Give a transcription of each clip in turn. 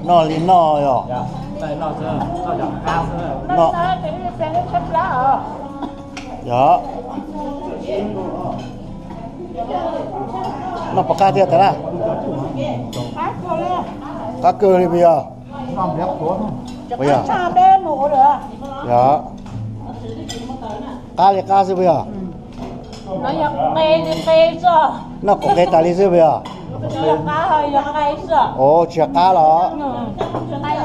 Noj li noj yog. Yog. Noj puas qab thiab tas laj? Qab kawg li puas yog? Puas yog? Yog. Qab li qab xwb puas yog? Noj qab qe tas li xwb puas yog? Os, tsis yog qab los?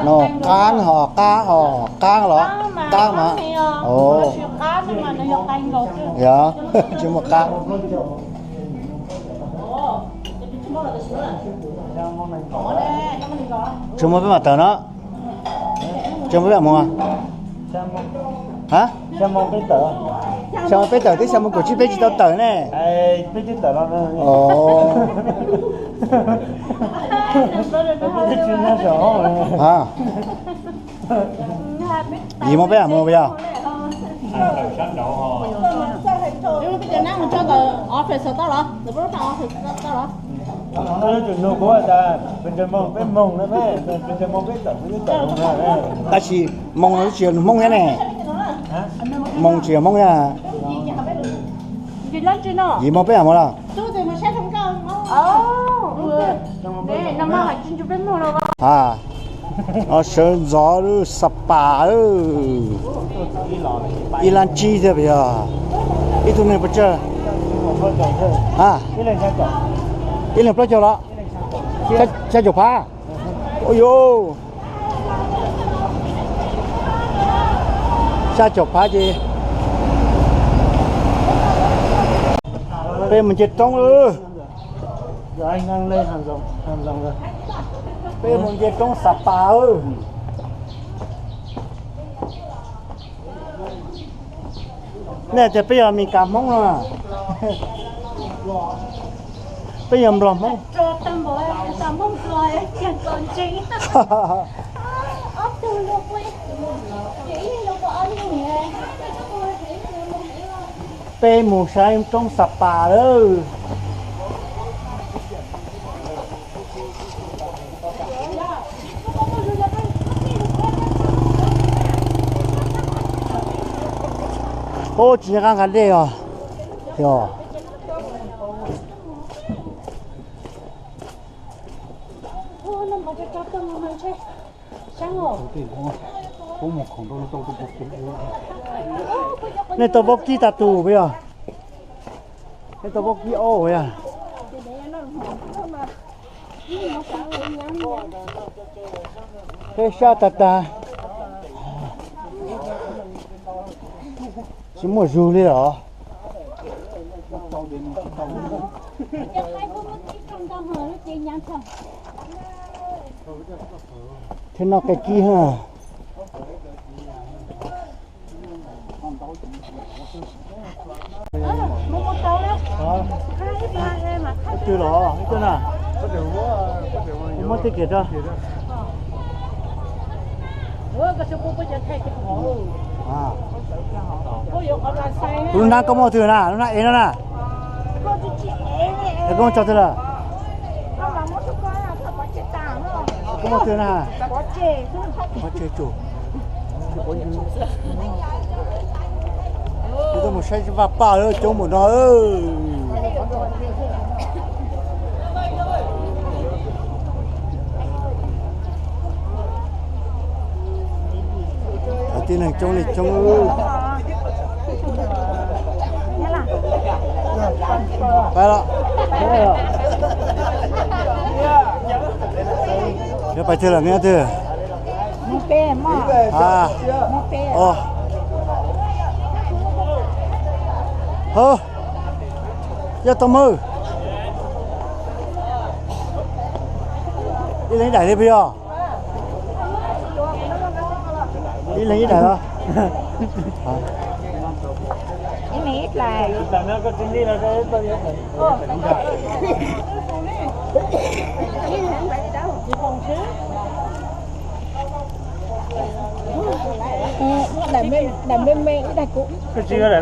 No, qab ho qab ho qab los? Qab mas. Yog, tsis muaj qab. Tsis muaj peb mam tawm no. Tsis muaj peb mam mus. Ha? Xya moos peb tawm twb xya moos kaum tsib peb tsis tau tawm ne. Yim moos peb mam mus puas yog? Tab sis moos no twb tsis yog Hmoob thiab ne. Moos tsis yog Hmoob thiab. Yim moos peb mam mus los? Ha, sawv ntxov lub Xa Pas. Ib lab tsib thiab puas yog? Ib tug neeg puas tsawg? Ha, ib leeg plaub caug los? Xya caum phav. Ua yuv, xya caum phav ces peb mus nce roob lawm. Peb mus nce roob Xa Pas. Nej tias peb yog Mes Kas Hmoob no, peb yog Nplog Hmoob. Peb mus saib roob Xa Pas lawm. Ub, tsis nco qab nqa dej os. Yog. Nej tau vaub kib tag tus puas yog? Nej tau vaub kib ob yog? Peb sab tag tag, tsis muaj zug li los. Thiab noj qe kib ha. Twg los ib tug na? Muab tej kiag rau. Tus nab koj muaj twg na, lub nab ev no na? Es koj muaj tso twg lawm? Koj muaj twg na? Pov tseg tsuj. Kuv tuaj mus saib vaj paj coob npaum no. Tib neeg coob li coob. Pab los. Nyob pais twg lawm, nyob twg? Hos, yog tau mawg. Ib leeg ib daim li puas yog? Ib leeg ib daim los?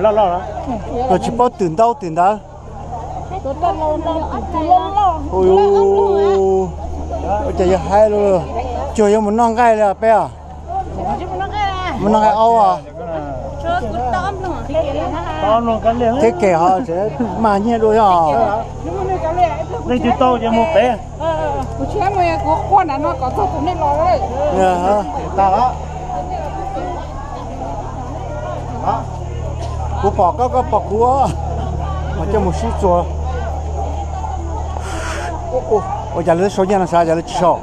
Loj loj, tsis paub twm ntau twm ntawd. Ua cas yog haib lawm. Cuag yuav mus noj nqaij li peb os. Mus noj nqaij aub os. Kev kem ho mas nyiaj dua os. Leej twg tau ces mus pem. Kuv pom koj, koj pom kuv, mas coj mus sib txuas. Ua cas lawv sau nyiaj no sav, cas lawv tsis sau?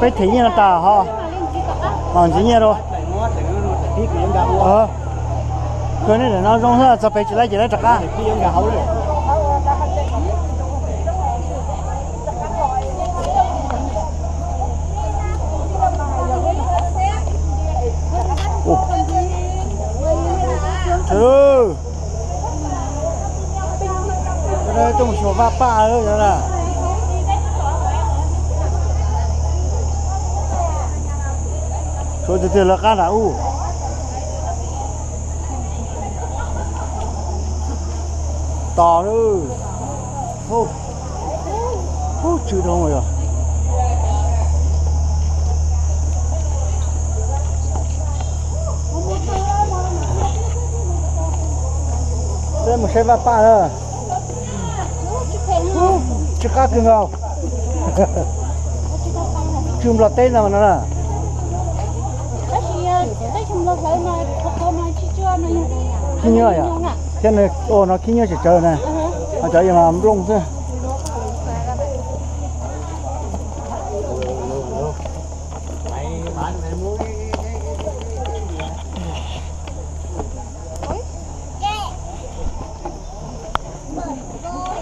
Peb them nyiaj no tas ho, ho ntxiv nyiaj rau. Kawg nej daim no zoo xwb, txog pem tsis laib ces laib rov qab. Tuaj mus xyuas vaj paj. Suav tiag tiag lawv qab nram ub. Tos lawm. Ub, tsw dhau yog. Peb mus saib vaj paj na. Tsw qab kawg nkaus. Tsw nplog teb ntag mas no na. Khib nyiab yom, thiab ua no khib nyiab tsawv tsawv na, ho cov yog mas nplooj xwb.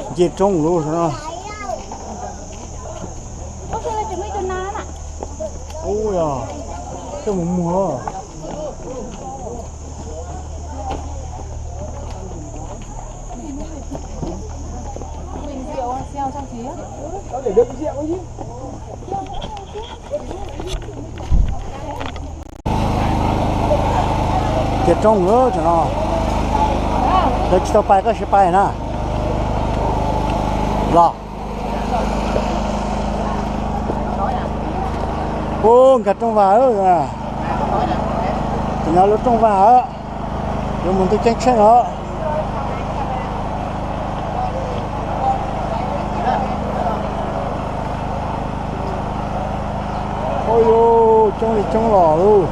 Nce roob lawm no. Ub, yog coj mus muag. Tias roob lawm no, lawv tsis tau pais koj siv pais na. Los. Ub, nkag rooj vag. Tus no lub rooj vag, yuav mus ntuj ceeb tsheej os. Ub, yus coob li coob los lawm.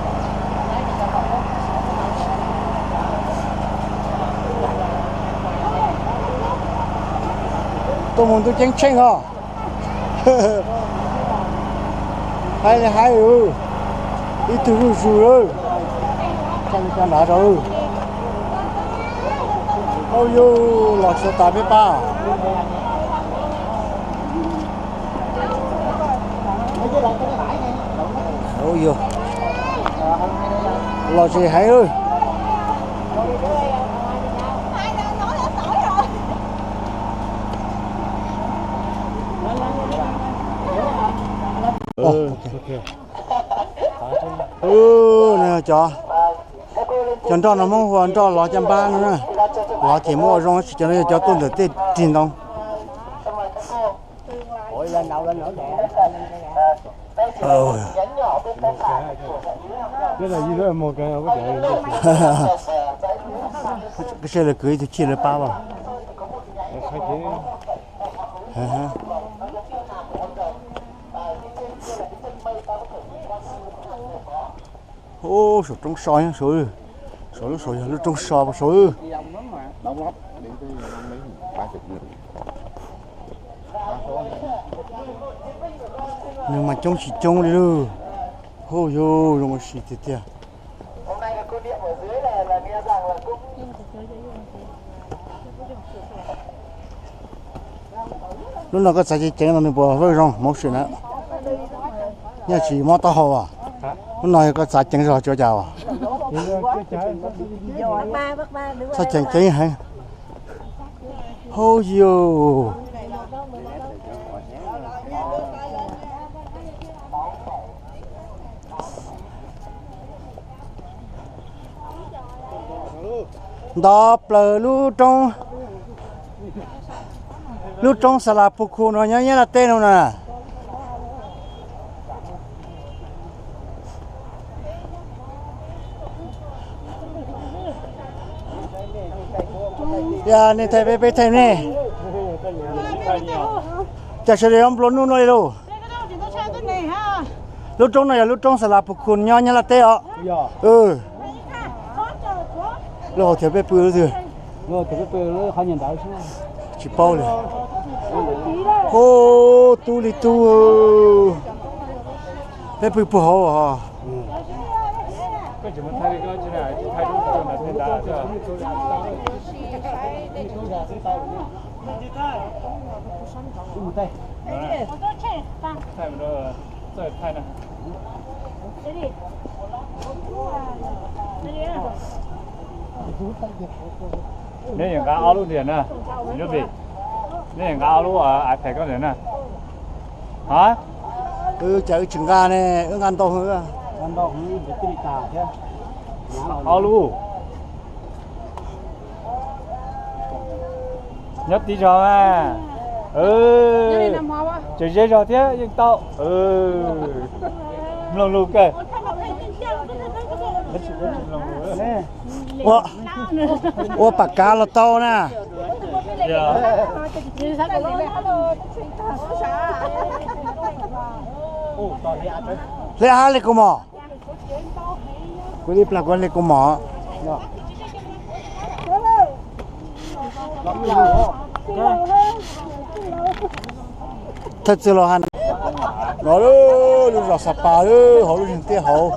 Tuaj mus ntuj ceeb tsheej os. Haib li haib, ib tug zuj zus lawm. Tsa li tsa nrad rau. Ub, yus los tsis tas peb pab. Ub, yus los tsis heev. Cov, cov nroj no Hmoob hu ua nroj lov caj npab no na. Lov ces muab ua zoo, tsis cov no yog cov tuaj ntawm tej rig ntoo. Seb lawv kwv ib tug chij lawv pab as. Ub, saum roob so, saum, saum lub saum yog lub roob so pas saud. Nws mas coob tsis coob li lauj. Ub, yus zoo ua si tiag tiag. Lub no koj txav ceev ceev no nws puas vawj zoo motion na? Nyaj tsis mob taub hau as. Lub no yog koj txav ceev zog tsuav cas as? Txhob ceev ceev heev. Hauj yus. Nto plaws lub roob. Lub roob Xas Las Pus Khu no nyob Nyab Laj teb no na. Yog nej thaij peb, peb thaij nej. Cas sawv daws nplua nuj no li lauj? Lub roob no yog lub roob Xas Las Pus Khu nyob Nyab Laj teb os. Lub hauv thiab peb pw lub twg? Tsis paub li. Ub, tub li tub. Peb pw puag hauv os. Neb yeej nqa ob lub tiag na, Nub Npis. Neb yeej nqa ob lub iPad koj tiag na. Ha? Cas wb tsis nqa ne, wb nqa ntau heev. Ob lub. Nyob tib zog mas. Tseem ze zog thiab yeej tau. Mloog lus kawg. Ua pam kav los tau na. Hle hab li kaus mom. Kuv ib plag kuv hle kaus mom. Thawj txug los ha no, lub zos Xas Pas hauv lub zeeg tiaj hauv.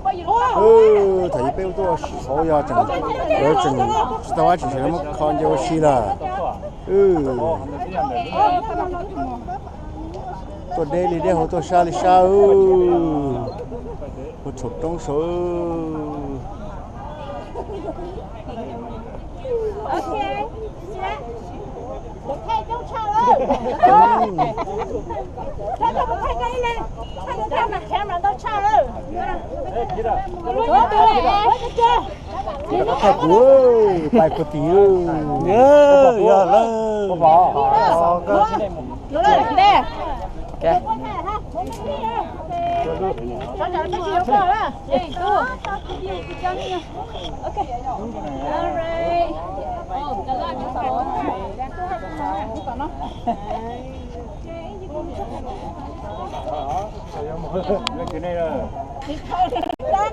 Thaum ub peb tuaj ua si hauv yog tseem, tseem tsis tau dab tsi, muab kho nce ua si lawm. Tuaj deb li deb hauv, tuaj sab li sab. Ua tshauv roob saud. Thaij kuv, pais kuv tim. Yog lawm.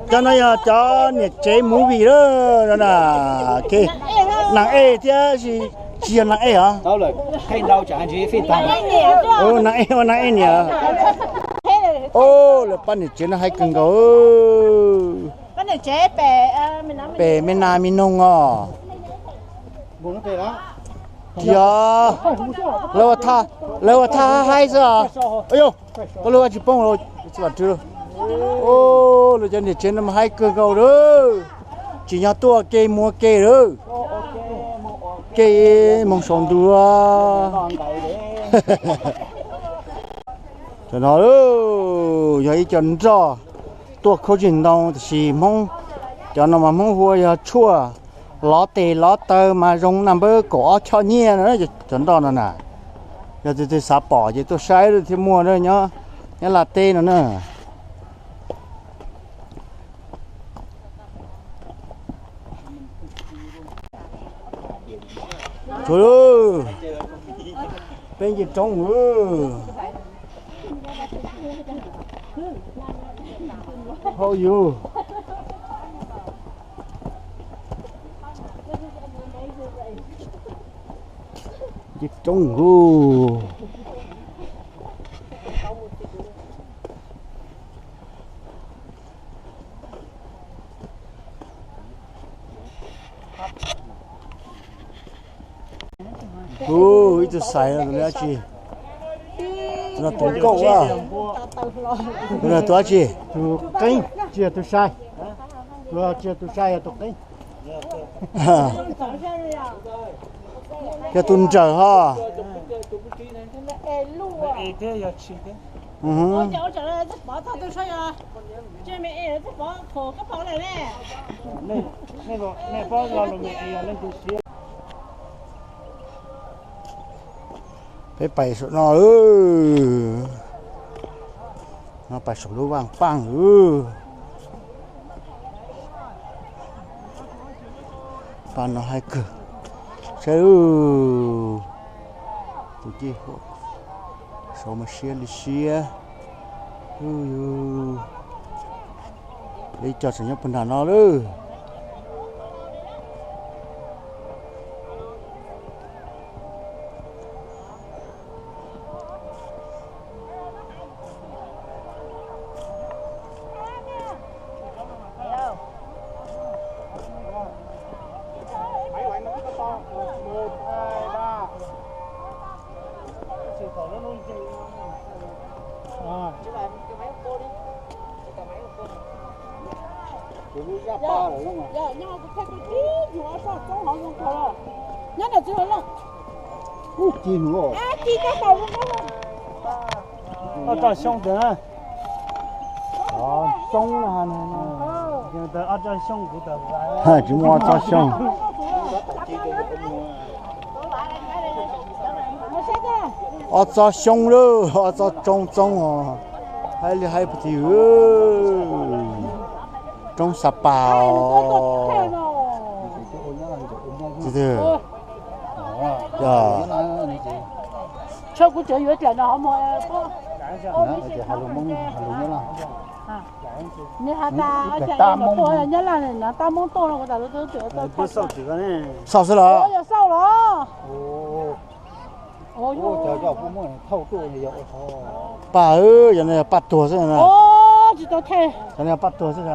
Cov no yog cov niam tsev movie lawm no na. Naag ej thiab, tsis yog naag ej os. Naag ej ua naag ej niam. Lawv pab niam tsev no haib kawg nkaus. Pem me nas me noog os. Yog lawv ua thaj haib xwb os. Yog koj lub tsis poob, lawv cov niam tsev no mas haib kawg nkaus lawm. Tsim nyog tuaj ke mus ua ke lawm. Ke moog saum ntuj. Cov no yog ib co nroj tuaj khaub zig ntoo, tiam sis Hmoob, cov no mas Hmoob hu ua yog tshuaj, lov tes lov taw mas zoo na, npawb kaum ob choj nyiaj no. Cov nroj no na, yog tus twg xav pom ces tuaj saib thiaj muaj nyob Nyab Laj teb no na. Tsuav lawm, peb nce roob lawm. Hauj yug, nce roob lawm. Ub, ib tug xais no tus dab tsi? Tus no tus nkauj a. Tus no tus dab tsi? Tus qeeb, tsis yog tus sai. Tus tsis yog tus sai, yog tus qeeb. Yog tus nrawm ho. Peb pais saum no, no pais saum lub vaj paaj. Pab no haib kawg. Saib, tus cej huam saud mas siab li siab. Peb cov tseem nyob puag nram no lawm. Ob tsob xyoob ntawd, tsob xyoob, tsis muaj ob tsob xyoob. Ob tsob xyoob lawm, ob tsob tsoob tsoob os. Haib li haib puag tim tsoob Xa Pas os. Nyob Laj, xauj xwb los? Paj, yog no yog paj tuag xwb na. Yog no yog paj tuag xwb na.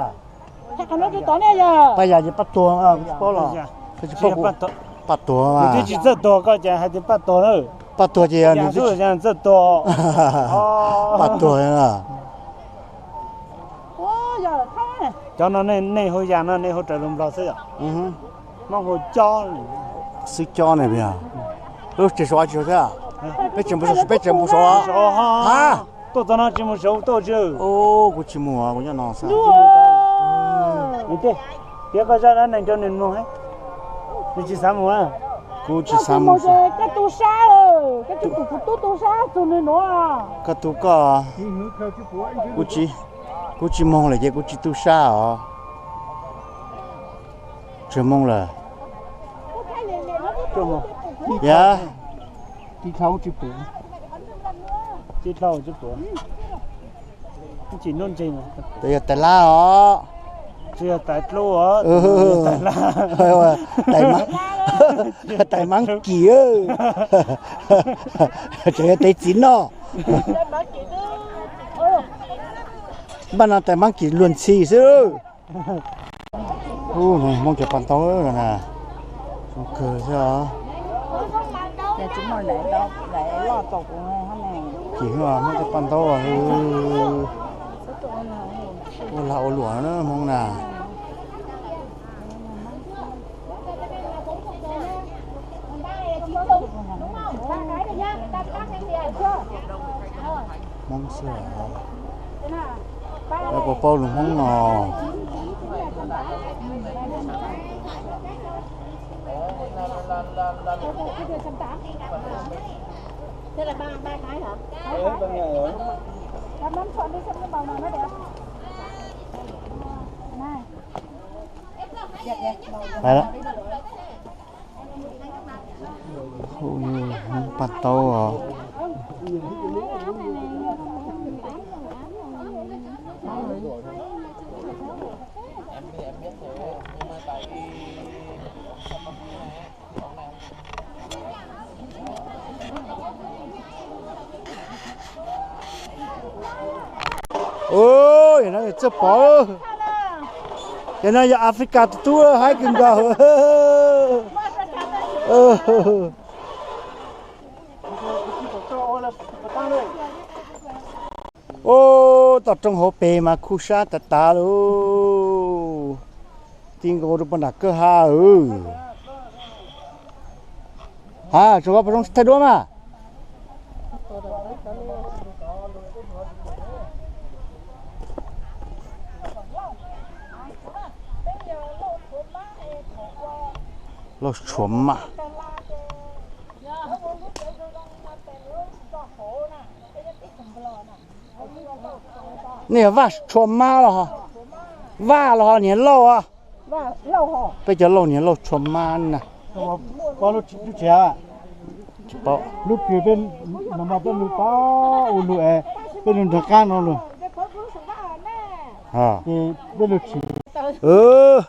Paj yam ces paj tuag, koj tsis paub los? Koj tsis paub, paj tuag mas. Twb tsis txawj tuag koj ces hais tias paj tuag na. Paj tuag ces nws twb tsis txawj tuag. Paj tuag na. Cov no nej hu yam no nej hu raws lus Nplog xwb yom? Hmoob hu cob. Xwb cob ne, lub tsev saud tsis saud thiab? Peb tseem mus saud, peb tseem mus saud. Ha, tuaj txog no tsis mus saud tuaj tsis. Kuv tsis mus, kuv nyob no xwb. Piav koj zaj dab neeg rau nws mloog, nws tsis xav mus. Kuv tsis xav mus. Koj tu sab, koj tsis pum kuv tub tu sab txug nws nuav. Koj tu koj. Kuv tsis moog lawm ces kuv tsis tu sab os. Tsis moog lawm. Yog. Tes yog tais lab os. Tais maab kis, tseem yog tais txiv noj. Npaj no tais maab kis luag ntxhi xwb. Hmoob cov paj ntaub na, zoo kawg thiab os. Kis Hmoob cov paj ntaub, ua lag ua luam na Hmoob na. Hmoob xwb, puas paub lus Hmoob no? Paj ntaub os. Yog no yog txawj pom, yog no yog Africa tus tub haib kawg nkaus. Ub, toj roob hauv pes mas khuj sab tas tas lauj. Ti nkaus rau puag nram kwj ha. Ha, tsuas koj poj zoo thaij duab mas. Lauj tshuav maj. Nej yog Vaj Tshua Mab los? Vaj los ho niag Lauj? Peb cov Lauj niag Lauj Tshua Mab na. Tsis paub. Lub kws peb, no mas peb lug pab u lug es peb lug nrug qaab no lug. Peb lug tshwm. Ub,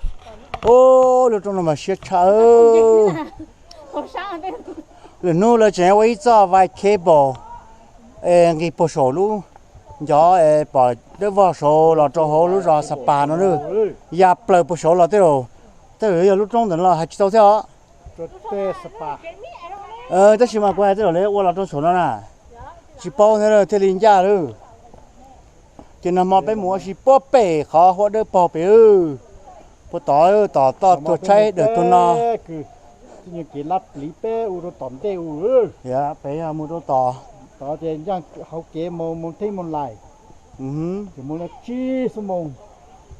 lub roob no mas siab tshaj. Lwm hnub lawv tseem ua ib txoj vai cable nqis puag saum lub, ncov pom dawb vog saud los rau hauv lub zos Xa Pas no na. Ya plaws puag saud los tej zaum, tej zaum yog lub roob ntawd los hais tsis tau thiab os. Tab sis mas kuv hais tej zaum lawv ua los rau saum no na, tsis paub thiab thiaj li ncaj lawm. Ces nag hmo peb mus ua si puag pem qhov huab dawb paug pem, puag tod, tom toj tuag tshaib dawm tuag no. Kev lab pliv peb u rau tom ntej u. Yog pem yog mus rau tom, tod ces ncaaj hauv kev mus, mus theeb mus lais, ces mus li tsib xuab moos.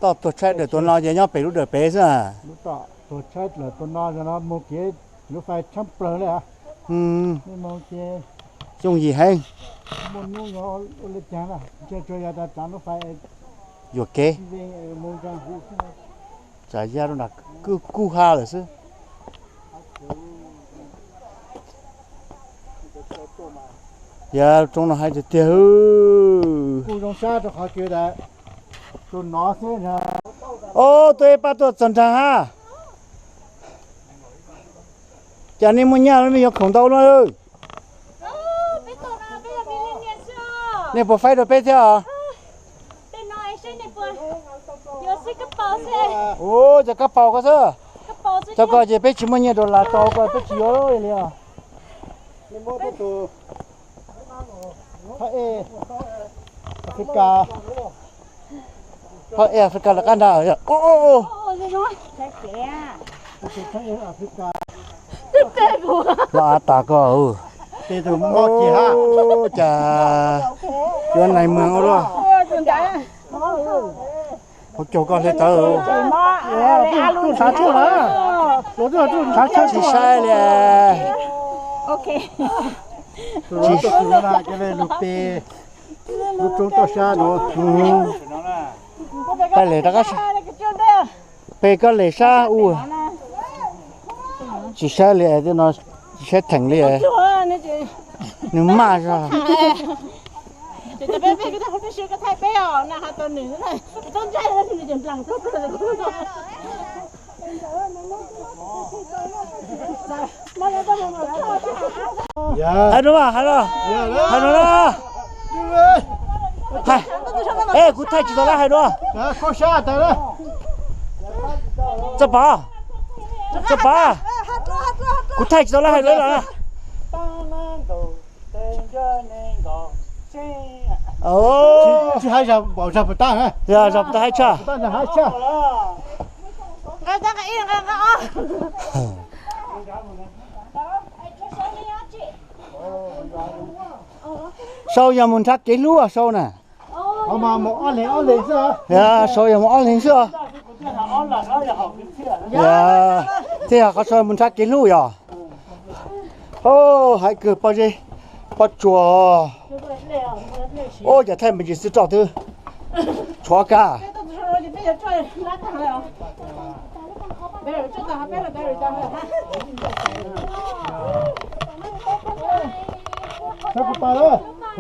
Toj tuag tshaib dawm tuag no ces nyob pem lub dawm pem xwb. Lub toj tuag tshaib dawm tuag no, no mus kev lub fais tshaab plawg li. Yooj yim heev. Yuam kev. Tsam ya rau nram kub ha lawm xwb. Yog roob no haib tiag tiag. Ob, tuaj ib pab tuaj txog nraag hab. Cas nej muaj nyaj, nej yuav khoom ntau no. Nej puas faib rau peb thiab os? Ua cas koj paus koj xwb, cov ko ces peb tsis muaj nyiaj rau las tau koj, peb tsis yuav li os. Phab ej Africa lawv qab nrag. Los av tas koj, cas yuav nais muag ua luaj. Hauv caug koj hle tawv. Tsis saib li. Lub roob toj sab no, peb lem rov qab, peb koj lem sab ua. Tsis saib li, no tsis saib theem li. Nws maj zog. Hais dua, hais dua, hais dua. Kuv thaij tsis tau lawv hais dua. Txawj pov, txawj pov, kuv thaij tsis tau lawv hais dua los. Tsis hais zog npaum zog puas tab, yog zog puas tab haib tshaj. Sau yog mus nrhab kev hlub sau na. Sau yog mus ob leeg xwb. Thiaj yog qhov sau mus nrhab kev hlub yog. Hais kawg pob zeb, pob tsuas. Ua cas thaij me ntsis xwb roj twb tshuav kag.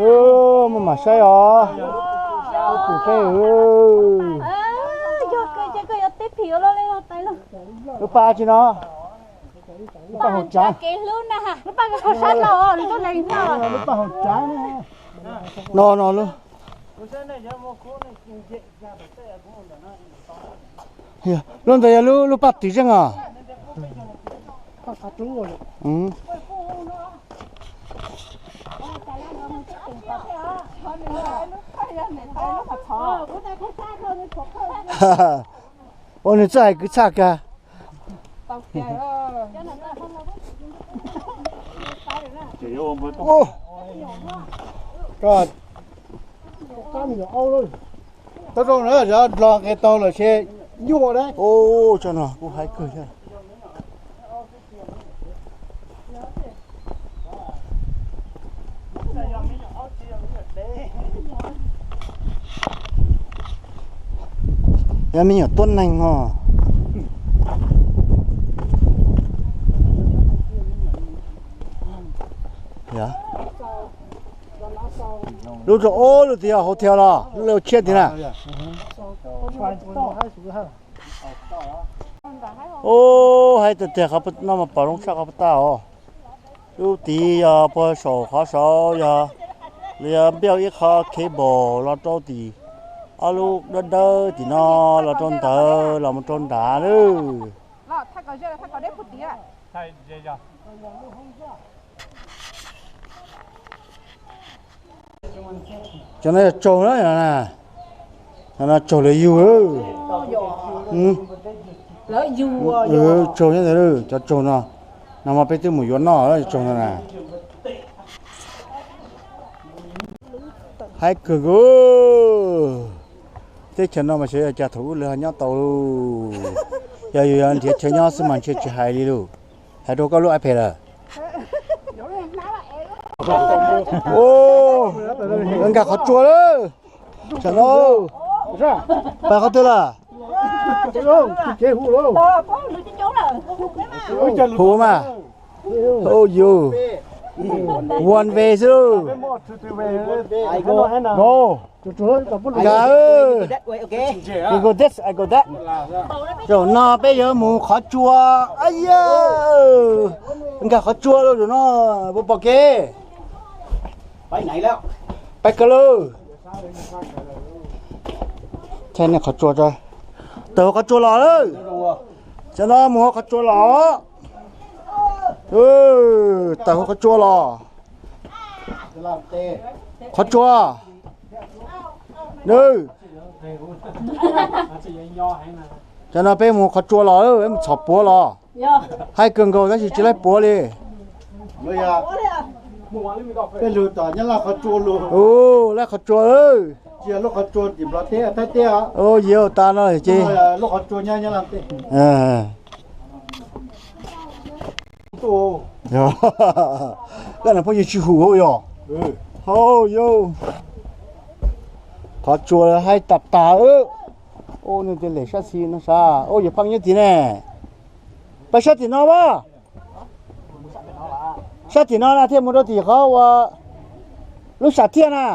Muaj mam saib os. Tus teb, lub paj tsi no? Lub paj haum tsav. Lub paj haum tsav. No no lub. Lub ntawd yog lub paj twg zeej os? Ua nws txawj hais kwv txhaj kag. Tau zoo na, nplog nqe tau lawm ces nyuaj na. Ub, tso no kuj haib kawg thiab. Yog me nyuam tuab neeg ho. Lub rau ob lub tiag hauv thiab los lub lej ua tshiab tiag na. Ub, hais tiag tiag, qhov no mas pom zoo tshaj qhov puag ta os. Lub tid yog puag saum qhov saud yog, los yog npaj ib qho cable los rau tim, ob lub dawb dawb tim no los rau ntawd los mus rau nrad lawm. Cov no yog tsaug na, no tsaug lawv yug. Tsaug nyob ntawd, cov tsaug no, nag hmo peb twb mus yuav noj cov tsaug no na. Haib kawg nkaus. Teb chaws no mas xyov yog cas thaum ub lawv ho nyob tau lauj. Yog yus yog nrhiav chaw nyob xwb mas ntshe tsis hais li lauj. Hais rau koj lub iPad lawm. Nkag qhov tsua lawm. Tsam no pais qhov twg lawm? Hu mas. Oh, you. One way xwb lauj. No. Nkag. I go this, I go that. Zaum no peb yuav mus qhov tsua. Ay yawg, nkag qhov tsua lauj zaum no. Puas pom kev? Pais kawg lauj. Thaij nej qhov tsua tso. Tawm hauv qhov tsua los lawm. Tsam no mus hauv qhov tsua los. Tawm hauv qhov tsua los. Qhov tsua. Tsam no peb mus qhov tsua los, peb mus txhom puav los. Haib kawg nkaus tab sis tsis laib puav li. Peb lug tom Nyab Laj qhov tsua lug. Ub, laib qhov tsua. Tsis yog lub qhov tsua tim Nplog teb, Thaib teb os. Ub, yog tas no ces lub qhov tsua nyob Nyab Laj teb. Koj niam phooj ywg tsis hum yog. Hau yau. Qhov tsua haib tas tas. Ub, nws tes lem sab xis no sav. Ub, yuav pheej nyob tim ne. Peb sab tim no mas. Sab tim no na thiaj mus rau tim qhov uas lub sam thiaj na.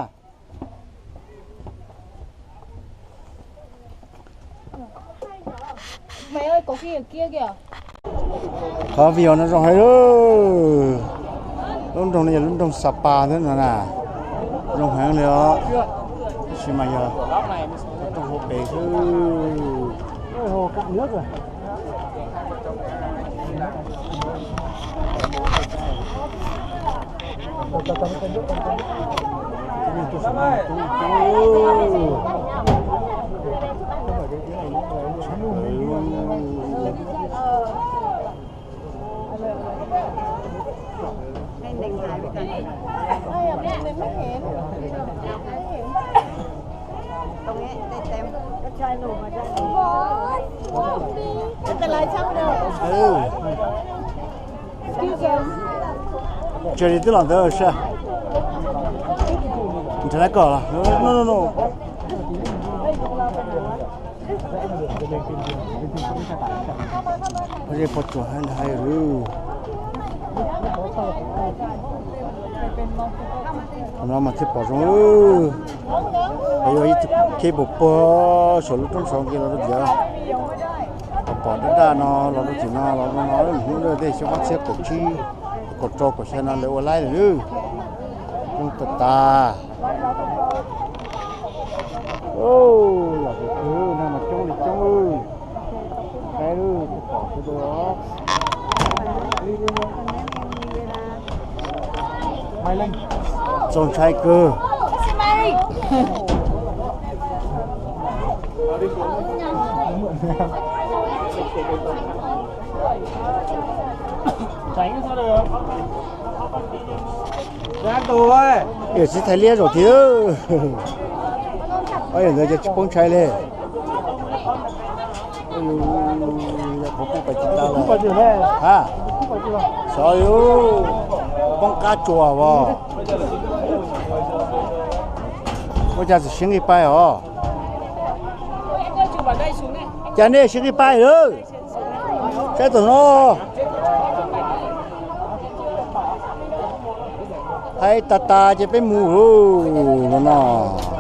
Qhov video no zoo heev. Lub nroog no yog lub nroog Sapa thiab no na. Zoo heev li os. Tab sis mas yog rooj hauv pes xwb. Tsis li twb los ntawd sas. Nrhiav lawv kom los no no no. Ze pos tsuas hais ntag hais lawm. Qhov no mas thiaj pom zoo. Qhov yuav ib tug cable puag saum lub roob saud nqis los rau tiam. Pom pom daj daj no los rau tim no los rau no hnub tej xyoo ob txhiab kaum tsib, kaum rau kaum xya no lawv ua laib lawm. Zoo tas tas. Los tus twg no mas coob li coob. Saib lub pom sawv daws os. Txaus ntshai kawg. Yawm txiv thais liab zaum tid. Ob yawm ntawd ces tsis poob ntshai li. Yog kuv kuj pais tsis tau lawm. Ha, xyov yus poob qab tsuas os. Ua cas txawm sib nqis pais os. Cas nej sib qhib pab lawm? Saib txog no. Haib tas tas ces peb mus no no.